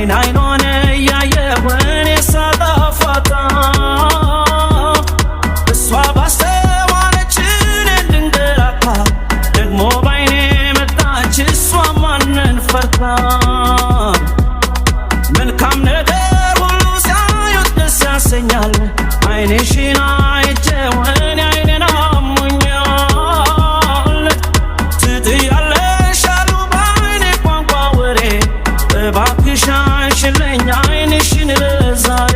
አይን አይኗን እያየሁ እኔ ሳጠፋታ፣ እሷ ባስተዋለች እኔ እንድንገላታ፣ ደግሞ ባይኔ መጣች እሷ ማንን ፈርታ። መልካም ነገር ሁሉ ሲያዩት ደስ ያሰኛል፣ አይንሽን አይቼው እኔ አይኔን አሞኛል። ትጥያለሽ አሉ በአይኔ ቋንቋ ወሬ፣ እባክሽ አንሽልኝ አይንሽን ለዛሬ።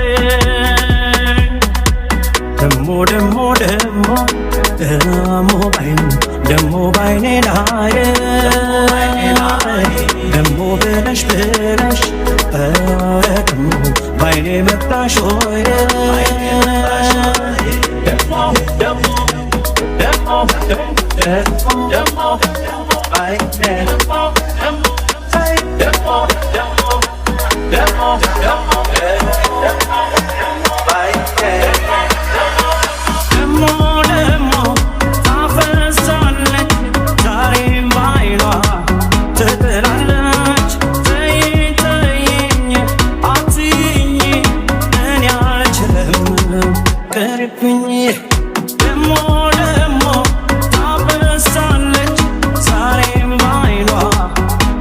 ደሞ ደሞ ደሞ ደሞ ባይኔ፣ ደሞ ባይኔ ላይ፣ ደሞ ብለሽ ብለሽ፣ ኧረ ደሞ ባይኔ መጣሽ ወይ? ደሞ ደሞ ደሞ ደሞ ባይኔ፣ ደሞ ደሞ ደሞ ደሞ ባይኔ፣ ደሞ ደሞ ታፈዛለች፣ ዛሬም ባይኗ ትጥላለች። ተይኝ ተይኝ አትይኝ፣ እኔ አልችልም ቅርብኝ። ደሞ ደሞ ታፈዛለች፣ ዛሬም ባይኗ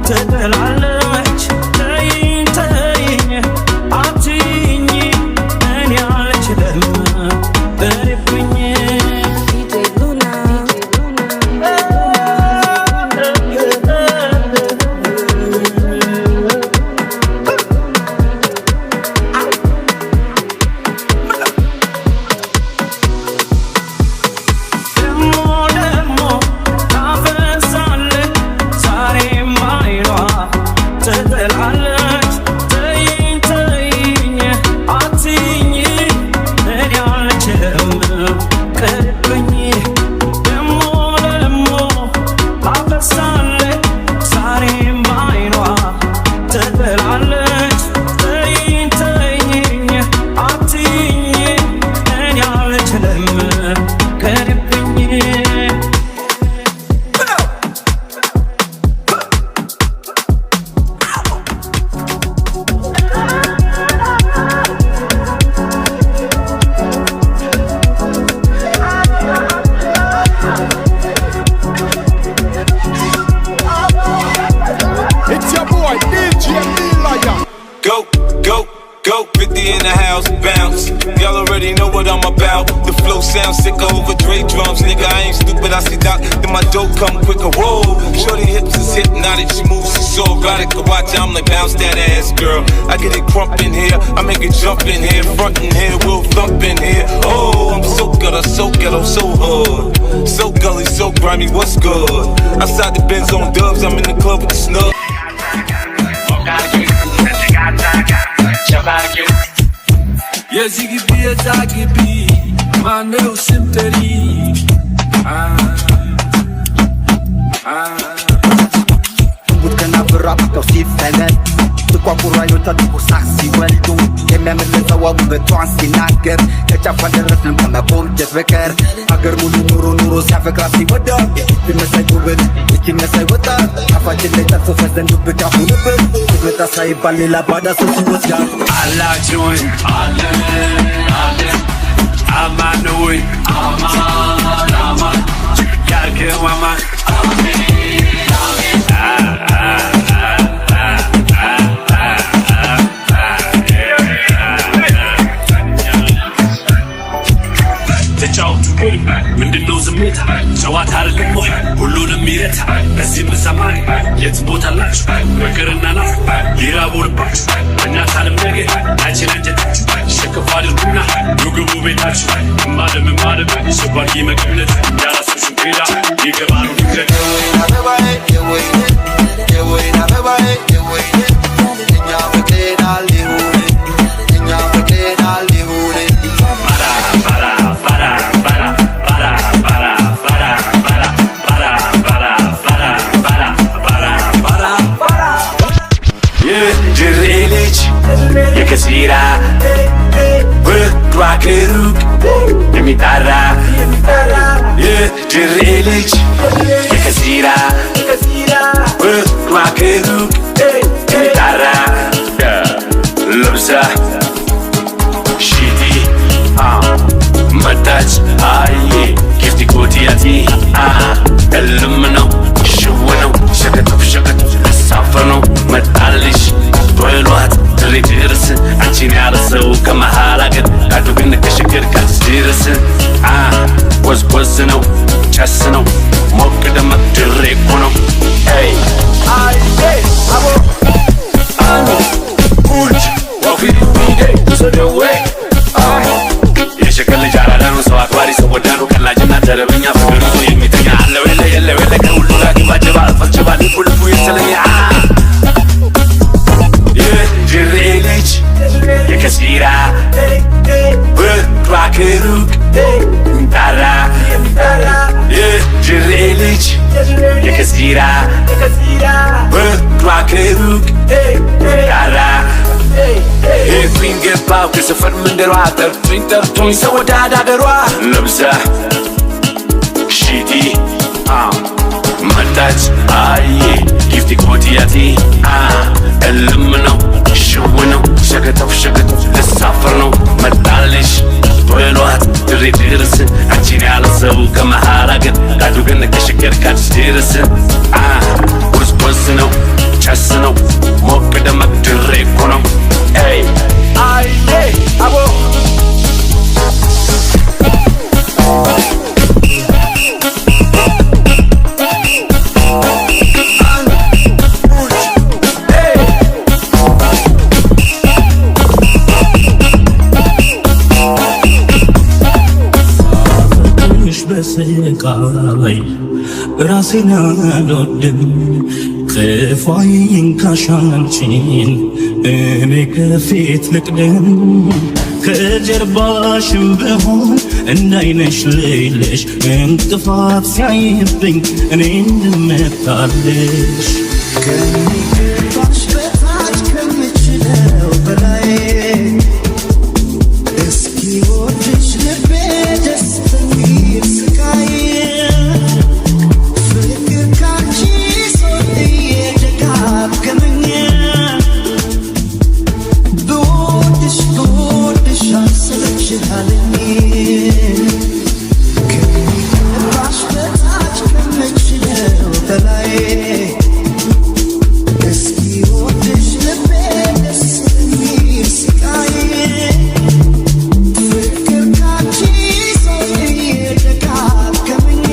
ትጥላለች። ተይኝ ተይኝ አትይኝ፣ እኔ አልችልም ቅርብኝ። DJ Luna. DJ ደሞ ደሞ ታፈሳለች፣ ዛሬም አይኗ ትጥላለች። ተይኝ ተይኝ አትይኝ፣ እኔ አልችልም ቅርብኝ። ደሞ ደሞ ታፈሳለች፣ ዛሬም አይኗ ትጥላለች። ተይኝ ተይኝ አትይኝ፣ እኔ አልችልም ቅርብኝ። It's your boy DJ Lion. Go, go, go, 50 in the house, bounce. Y'all already know what I'm about. The flow sounds sicker over Dre drums. Nigga, I ain't stupid, I see Doc, then my dope come quicker. Whoa, shorty hips is hypnotic, she moves, she's so erotic. I watch, I'm like, bounce that ass, girl. I get it crump in here, I make it jump in here, front in here, we'll thump in here. Oh, I'm so good, I'm so ghetto, so hood. So gully, so grimy, what's good? Outside the Benz on dubs, I'm in the club with the snug. የዚህ ግቢ የዛ ግቢ ማነው ስም ጠሪ? አ አ ጉድ ከናፍራ አብቀው ሲፈለጥ፣ ጥቋቁር አይኖቿ ጥቁር ሳቅ ሲወልዱ፣ የሚያምር ገጸዋ ውበቷን ሲናገር፣ ከጫፏ አልደረስንም ከመቆምጀት በቀር። አገር ሙሉ ኑሮ ኑሮ ሲያፈቅራት ሲወዳት፣ ይቺ መሳይ ውበት፣ ይቺ መሳይ ወጣት፣ አፋችን ላይ ጠልፎ ፈዘን ዱብዳ ሁንብን ትመጣ ሳይባል ሌላ ባዳ ሰው ሲወስዳት። አላችሁ ወይ? አለን አለን። አማን ነው ወይ? አማን አማን ያልከው አማን። አሜን አሜን። አ አ አ አ አ አ አ። ተጫወቱ። ምንድነው ዝምታ? ጨዋታ አይደለም ወይ ሁሉንም ይረታ? በዚህም ሰማይ የት ቦታ አላችሁ? ፍቅርና ናፍቆት ሊራቡ ልባችሁ፣ በእናት ዓለም ነገር አይችል አንጀታችሁ፣ ሸከፍ አድርጉና ኑ ግቡ ቤታችሁ። እማለም እማለም ስባርጊ መቀነት ያራሱሽን ኬዳ ይገባሉ ድንገት። አበባዬ የወይን የወይን አበባዬ የወይን፣ እኛ ፈቅደናል ይሁን፣ እኛ ፈቅደናል ይሁን። ባራ ባራ ባራ ባራ ባራ ባራ ባራ ባራ ባራ ባራ ባራ ባራ ባራ ባራ። የድሬ ልጅ የከሲራ፣ ፍቅሯ ከሩቅ የሚጣራ፣ የድሬ ልጅ የከሲራ፣ ፍቅሯ ከሩቅ የሚጣራ። አንቺን ያለ ሰው ከመሃል አገር ካዱ ግን ከሽግር ካዲስ ድረስ ወዝ ወዝ ነው ጨስ ነው ሞቅ ደመቅ ድሬ እኮ ነው። ኤይ የሸገር ልጅ አራዳ ነው፣ ሰው አክባሪ፣ ሰው ወዳዱ፣ ቀላጅና ደረበኛ፣ ፍቅር ይዞ የሚተኛ አለው የለ የለው የለ ከሁሉ ጋር ጅባ ጅባ ጅባ ልቡ ልቡ የተለየ የድሬ ልጅ የከሲራ ብሯ ከሩቅ የሚጣራ የድሬ ልጅ የከሲራ ብሯ ከሩቅ የሚጣራ። ሄድኩኝ ገባሁ ከሰፈር መንደሯ፣ ጠርቶኝ ጠርቶኝ ሰው ወዳድ አገሯ ለብሳ ሺቲ መጣች አዬ ጊፍቲ ኮትያቲ እልም ነው ሽው ነው ሸገተፍ ሸገተፍ ልሳፈር ነው መጣልሽ በሏት ድሬ ድረስ አንቺን ያለ ሰው ከመሃል አገር ካዱ ግን ከሽገር ካዲስ ድረስ ወዝ ወዝ ነው ጨስ ነው ሞቅ ደመቅ ድሬ እኮ ነው። ኤይ ትንሽ በስቃይ ራሴን አልወድም፣ ክፉ አይንካሽ አንቺን፣ እኔ ከፊት ልቅደም፣ ከጀርባሽም ብሆን እንዳይነሽ ልልሽ፣ እንቅፋት ሲያይብኝ እኔ እንድመታልሽ። ከሚገባሽ በታች ከምችለው በላይ እስኪ ወድሽ ልቤ ደስ በሚል ስቃይ፣ ፍቅር ካንቺ ሰው እየደጋገመኝ ብወድሽ ብወድሽ አልሰለችህ አለኝ። ከሚገባሽ በታች ከምችለው በላይ እስኪ ወድሽ ልቤ ደስ በሚል ስቃይ፣ ፍቅር ካንቺ ሰው እየደጋገመኝ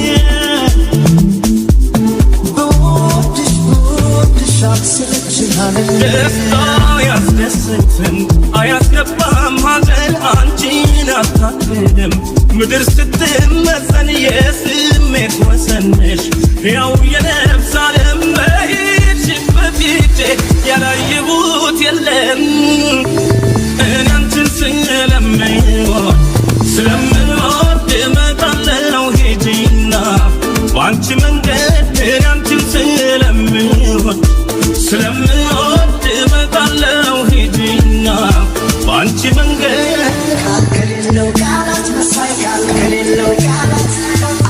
ብወድሽ ብወድሽ አልሰለችህ አለኝ። ደስታ አያስደስትም አያስገባም ሐዘን፣ አንቺን አታክልም ምድር ስትመዘን፣ የስሜት ወሰንሽ ያው የነፍስ ዓለም፣ በሄድሽበት ሂጄ ያላየሁት የለም። እኔ አንቺን ስለምወድ ስለምወድ እመጣለሁ ሂጂና በአንቺ መንገድ። እኔ አንቺን ስለምወድ ስለምወድ እመጣለሁ ሂጂና በአንቺ መንገድ። ቃል ከሌለው ቃላት መሳይ ቃል ከሌለው ቃላት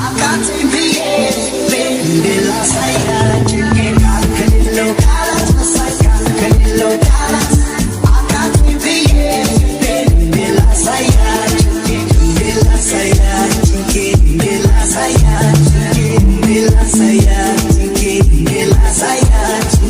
አቃተኝ ብዬ እንዴት ላሳያችሁ? ቃል ከሌለው ቃላት መሳይ ቃል ከሌለው ቃላት አቃተኝ ብዬ እንዴት ላሳያችሁ? እንዴት ላሳያችሁ? እንዴት ላሳያችሁ? እንዴት ላሳያችሁ? እንዴት ላሳያችሁ?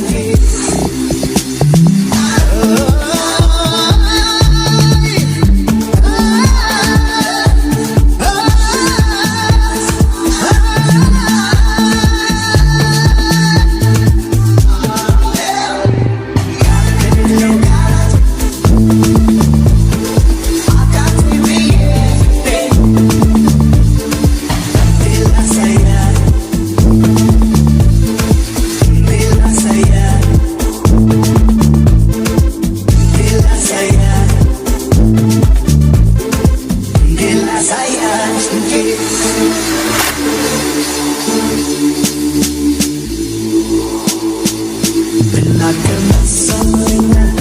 ብናገር መሰለኛል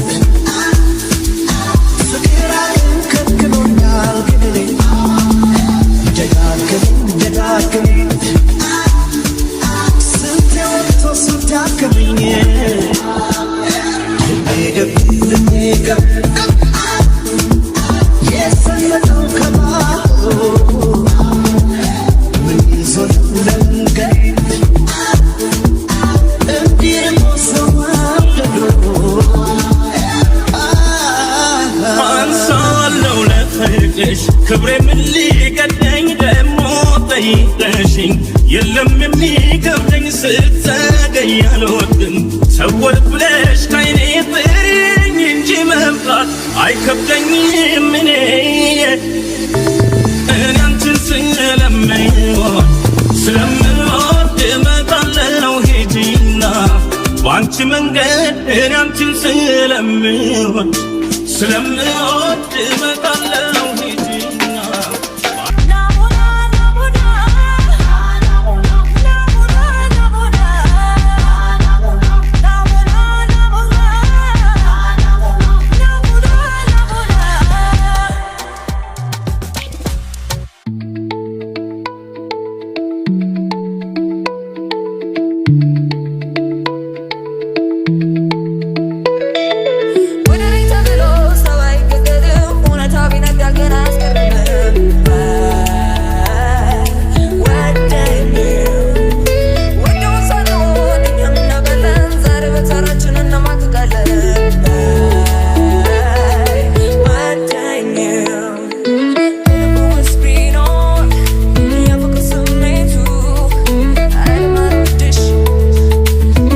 ፍቅር አቅም ከልክሎኛል፣ ግን እኔ ደጋግሜ ደጋግሜ ስንቴ ወጥቶ ስንቴ አከመኝ፣ ልቤ ገብ ልቤ ገብ የሰመጠው ከባህሩ ምን ይዞ ነው ለመንገድ እንዲህ ርቆ ሰው መውደዱ? ወድሽ ክብሬ ምን ሊገደኝ ደሞ ጠይቀሽኝ የለም የሚከብደኝ ስትዘገይ አልወድም ሰወር ብለሽ ከዓይኔ ጥሪኝ እንጂ መምጣት አይከብደኝም እኔ እኔ አንቺን ስለምወድ ስለምወድ እመጣለሁ ሂጂና በአንቺ መንገድ እኔ አንቺን ስለምወድ ስለምወድ እመጣለሁ ሂጂና። ውደደኝ ተብሎ ሰው አይገደድም። እውነታው ቢነገር ግን አያስገርምም። ወደኝ ወደውን ሳንሆን እኛም እናውቃለን። ዛሬ በተራችን እንማቅቃለን። ወደኝ ልቡ ውስጥ ቢኖር የፍቅር ስሜቱ አይማርድሽ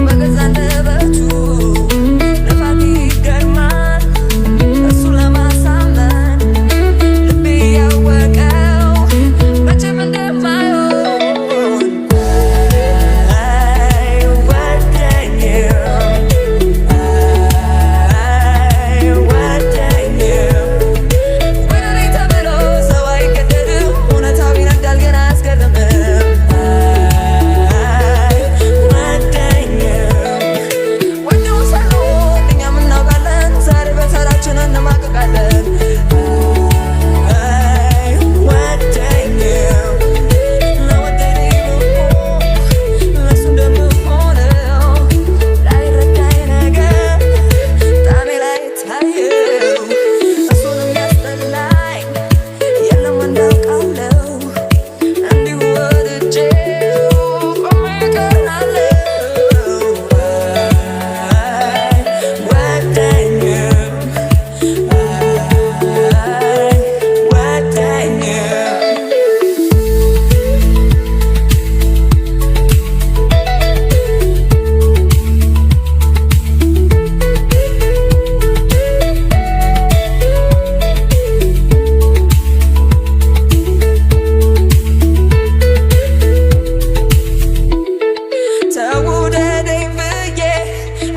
በገዛ አንደበቱ ልፋት ይገርማል እሱን ለማሳመን ልቤ ያወቀው መቼም እንደማይሆን። አይወደኝም፣ አይወደኝም። ውደደኝ ተብሎ ሰው አይገደድም። እውነታው ቢነጋል ግን አያስገርምም። አይወደኝም ወደው ሳይሆን እኛም እናውቃለን። ዛሬ በተራችን እንማቅቃለን። አይወደኝም ለወደደኝ ብሆን ለእሱ እንደምሆነው ላይረዳኝ ነገር ጣሜ ላይ ታየው እሱን የሚያስጠላኝ የለም እንዳውቃለው እንዲሁ ወድጄው ቆሜ እቀራለሁ። አይወደኝም፣ አይወደኝም። ተውደደኝ ብዬ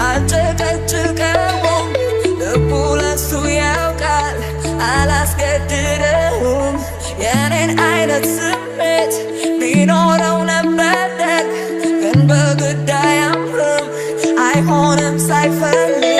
አልጨቀጭቀውም። ልቡ ለሱ ያውቃል አላስገድደውም። የኔን አይነት ስሜት ቢኖረው ነበር ደግ ግን በግድ አያምርም አይሆንም ሳይፈልግ።